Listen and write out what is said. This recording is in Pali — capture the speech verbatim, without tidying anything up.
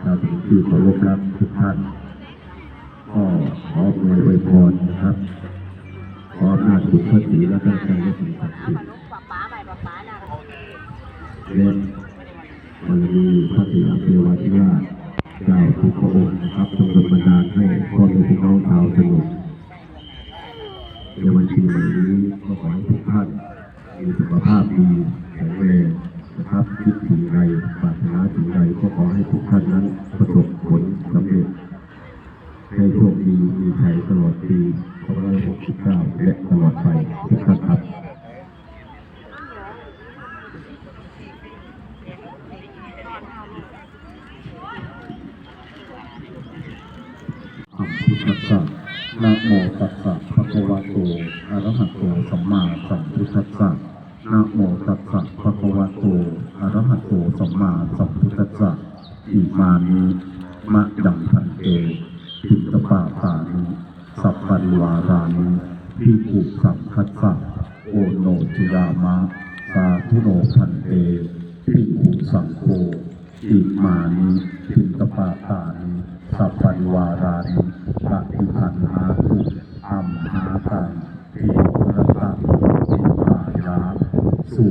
ชาวสมุทรที่เคารพรักทุกท่าน ก็ขออวยพรนะครับ ขออำนาจคุณพระศรีรัตนตรัยและสิ่งศักดิ์สิทธิ์และบารมีพระศรีรัตนเทวาธิราชเจ้าทุกพระองค์นะครับ จงดลบันดาลให้พ่อแม่พี่น้องชาวสมุทร ในวันปีใหม่นี้ก็ขอให้ทุกท่านมีสุขภาพดีแข็งแรงนะครับ คิดสิ่งใดปรารถนาสิ่งใดก็ขอให้ทุกท่านนั้นประสบผลสำเร็จ ให้โชคดีมีชัยตลอดปีสองพันห้าร้อยหกสิบเก้าและตลอดไปทุกท่านครับ Sambuddhassa. Namo tassa bhagavato arahato sammāsambuddhassa. Namo tassa bhagavato arahato sammāsambuddhassa. Imāni mayaṃ bhante piṇḍapātāni saparivārāni bhikkhusaṅghassa oṇojayāma. Sādhu no bhante bhikkhusaṅgho imāni piṇḍapātāni saparivārāni paṭiggaṇhātu. Amhākaṃ dīgharattaṃ hitāya su